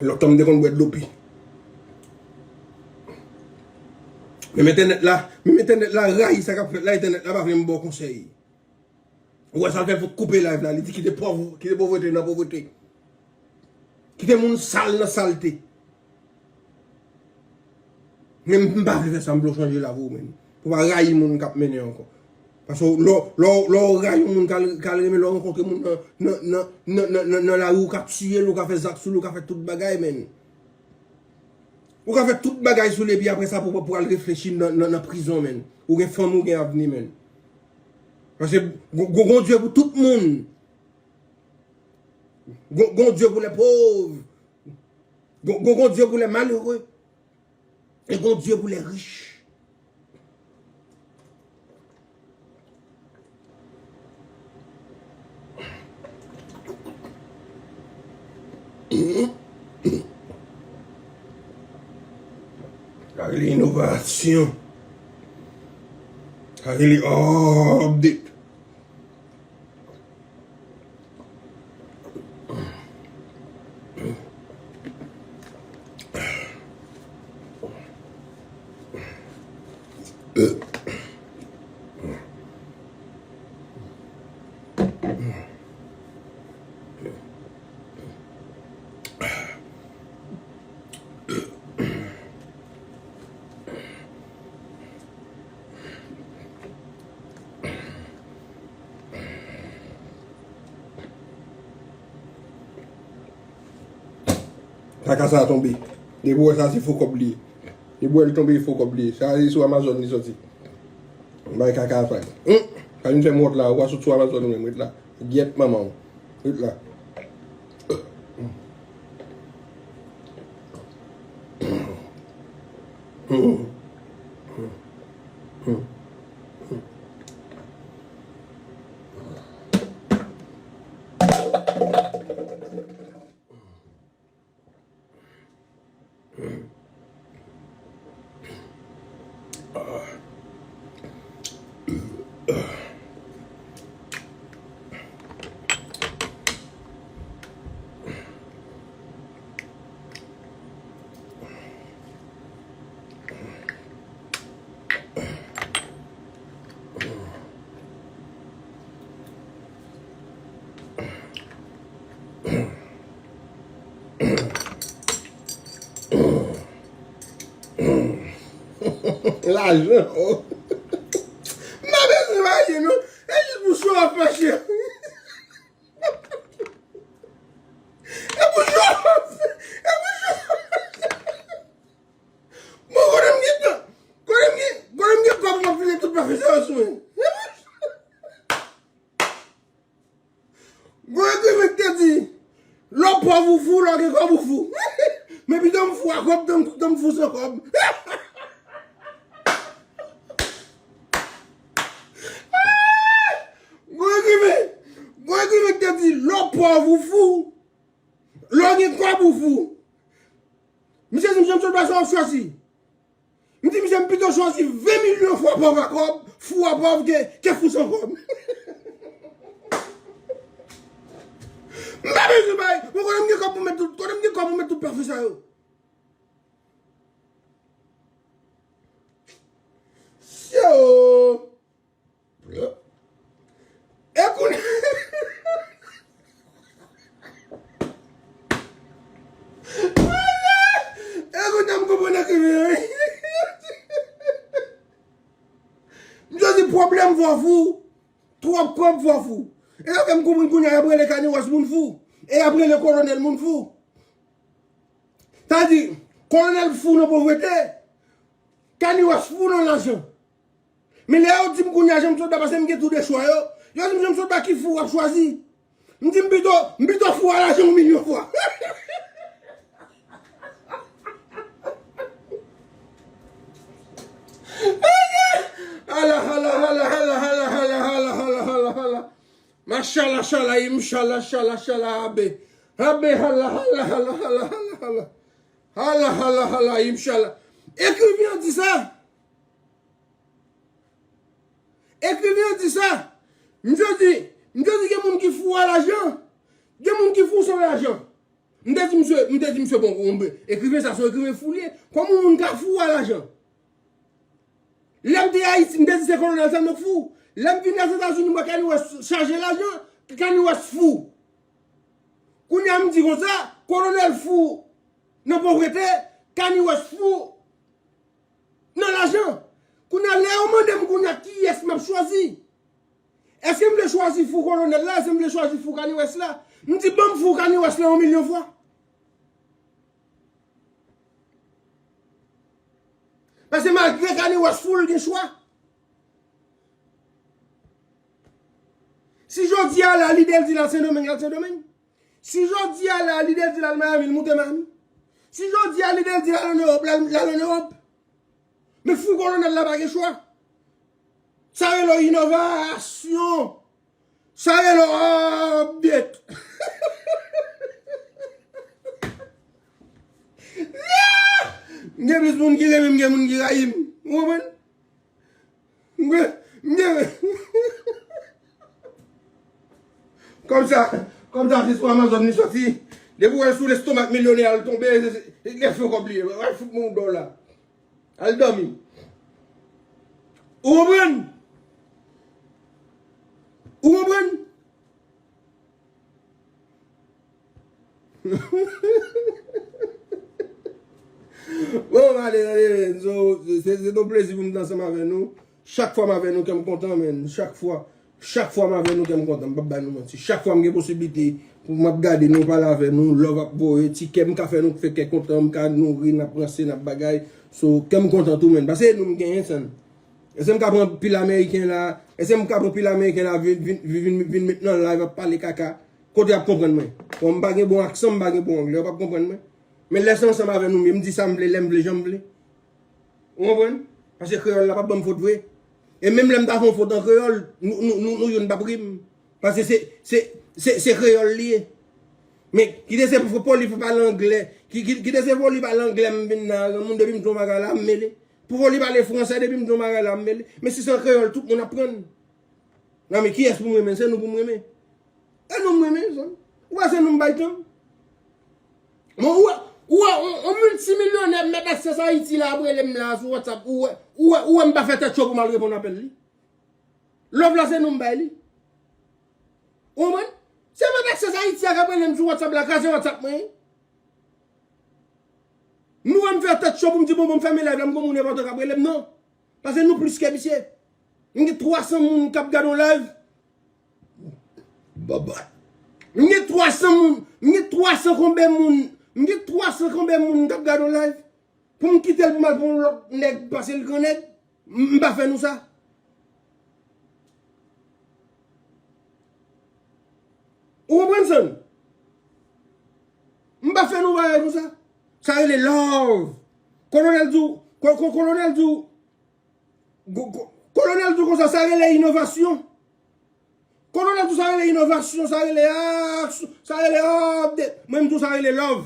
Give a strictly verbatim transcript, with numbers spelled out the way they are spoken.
Lontan m te konn bwè dlo pi. Menm entènèt la, menm entènèt la rayi sa k ap fèt la, entènèt la pa vle m ba w konsèy. Ou wè sa l fè fout koupe live la, li di kite pòv, kite povrete nan povrete. Kite moun sal nan salte. Men m pa vle fè sa, m vle w chanje lavi w, menm. Pou w pa rayi moun k ap mennen ankò. Paske lè w, lè w, lè w rayi yon moun k al, k al renmen, lè w rankontre moun nan, nan, nan, nan, nan, nan, nan lari, ou ka tiye l, ou ka fè zak sou li, ou ka fè tout bagay, menm. Ou ka fè tout bagay sou li, epi apre sa, pou, pou al reflechi nan, nan, nan prizon, menm. Ou gen fanmi, ou gen avni, menm. Paske gon, gon, gon Dye pou tout moun. Gon, gon Dye pou lè pòv. Gon, gon, gon Dye pou lè malere. E gon Dye pou lè rich. Sa rele inovasyon. Sa rele update. Kaka sa a tonbe. Depi w wè sa, se fo kòb li ye. Depi w wè l tonbe, e fo kòb li ye. Sa e sou Amazon li soti. M bay kaka a fag. Hum! Sa vin fè m wont la, ou pa sot sou Amazon ou menm, ret la. Gyèt manman w. Ret la. Lajan, oh. M pa bezwen mache, non. E jis pou show off, mache. E pou show off. E pou show off. Bon, kote m gen tan? Kote m gen, kote m gen kòb pou m ap file tout pafe sa yo sou mwen? Gon ekriven ki te di, lè w pòv ou fou, lè w gen kòb ou fou. Men pito m fou a kòb, tan m, tan m fou san kòb. Gon ekriven, gon ekriven ki te di, lè w pòv ou fou, lè w gen kòb ou fou. Misye di, misye, misye, misye, misye, misye, misye, M di misye m pito chwazi ven milyon fwa pòv a kòb, fou a pòv ke, ke fou san kòb. M pa bezwen bay, mwen konnen m gen kòb pou met tout, konnen m gen kòb pou met tout pafe sa yo. Syo! E kounye, e kounye a m konprann ekriven an. M te di pwoblèm fè w fou, twòp kòb fè w fou. E sa fè m konprann kounye a y ap rele Kanye West moun fou. E y ap rele Kolonèl moun fou. Sa di, Kolonèl fou nan povrete, Kanye West fou nan lajan. Men lè yo di m kounye a jan m sot ba, paske m gen tou de chwa yo, yo di m jan m sot ba ki fou w ap chwazi. M di m pito, m pito fou a lajan yon milyon fwa. Hala, hala, hala. Machala, chala, imchala, chala, chala, abe. Abe, hala, hala, hala. Hala, hala, hala, imchala. Ekriven an di sa. Ekriven an di sa. Misye di, misye di gen moun ki fou a lajan, gen moun ki fou san lajan. M te di misye, m te di misye, bon, bon, ekriven sa se yon ekriven fou li ye. Kòman yon moun ka fou a lajan? Lè m te Ayiti, m te di se kolonèl Sandro k fou. Lè m vin Lèzetazini, m wè Kanye West chaje lajan, Kanye West fou. Kounye a m di konsa, kolonèl fou nan povrete, Kanye West fou nan lajan. Kounye a, lè yo mande m kounye a kiyès m ap chwazi, èske m vle chwazi fou kolonèl la, èske m vle chwazi fou Kanye West la? M di, ban m fou Kanye West la yon milyon fwa. Paske malgre Kanye West fou, l gen chwa. Si jodi a la, lide l di l al Sendomeng, l al Sendomeng. Si jodi a la, lide l di l al Miami, l moute Miami. Si jodi a, lide l di l al ann Ewòp, l al, l al ann Ewòp. Men fou kolonèl la pa gen chwa. Sa rele w inovasyon. Sa rele w update. M gen plis moun ki renmen m, gen moun ki rayi m. Ou konprann? M gen, m gen. Kòm sa, kòm sa, se sou Amazon li soti. Depi w wè l sou lestomak milyonè a, l tonbe, se, se, se nèf yo kòb li ye. Al fout mwen yon dòla. Al dòmi. Ou konprann? Ou konprann? Bon, ale, ale, men. So, se, se, se yon plezi pou m t ansanm avè nou. Chak fwa m avè nou, kè m kontan, men. Chak fwa. Chak fwa m avè nou, kè m kontan. M p ap ba nou manti. Chak fwa m gen posiblite pou m ap gade nou, pale avè nou, love ap voye, ti kè m ka fè nou fè kè kontan, m ka nou ri, n ap ranse, n ap bagay. So, kè m kontan tou, men. Paske nou m genyen, san. Èske m ka pran pil Ameriken la? Èske m ka pran pil Ameriken la vin, vin, vin, vin, vin met nan live ap pale kaka? Kote y ap konprann mwen? Bon, m pa gen bon aksan, m pa gen bon anglè, yo p ap konprann mwen. Men lè se ansanm avè nou, m di sa m vle, lè m vle, jan m vle. Ou konprann? Paske kreyòl la p ap ban m fot vre. E menm lè m ta fè yon fot an kreyòl, nou, nou, nou, nou youn p ap ri m. Paske se, se, se, se kreyòl li ye. Men kite se pou, pou li pale anglè. Ki, ki, kite se pou li pale anglè, m vin nan granmoun, depi m di yon bagay la, m mele. Pou li pale fransè, depi m di yon bagay la, m mele. Men si se an kreyòl, tout moun ap pran. Nan men kiyès pou m renmen? Se nou pou m renmen. E nou m renmen, sa. Ou wè se nou m bay tan m. Bon, ou wè, ou wè, on, on miltimilyonè m mèt aksès Ayiti la ap rele m la sou WhatsApp. Ou wè, ou wè, ou wè m pa fè tèt cho pou m al reponn apèl li. Love la se nou m bay li. Ou konprann? Se mèt aksès Ayiti a k ap rele m sou WhatsApp la, kraze WhatsApp mwen. Nou wè m fè tèt cho pou m di, bon, bon, m fèmen live la, m gon moun enpòtan k ap rele m, non. Paske nou plis ke misye. M gen twa san moun k ap gade yon live. Baba. M gen twa san moun, m gen twa san konbyen moun, m gen twa san konbyen moun k ap gade yon live. Pou m kite l pou m al pran yon lòt nèg, pase l gran nèg, m, m pa fè nou sa. Ou konprann sa? M pa fè nou bagay konsa. Sa rele love. Kolonèl di w, ko-, ko-, kolonèl di w, ko-, ko-, kolonèl di w konsa, sa rele inovasyon. Kolonèl di w sa rele inovasyon, sa rele aksyon, sa rele update. Mwen, m di w sa rele love.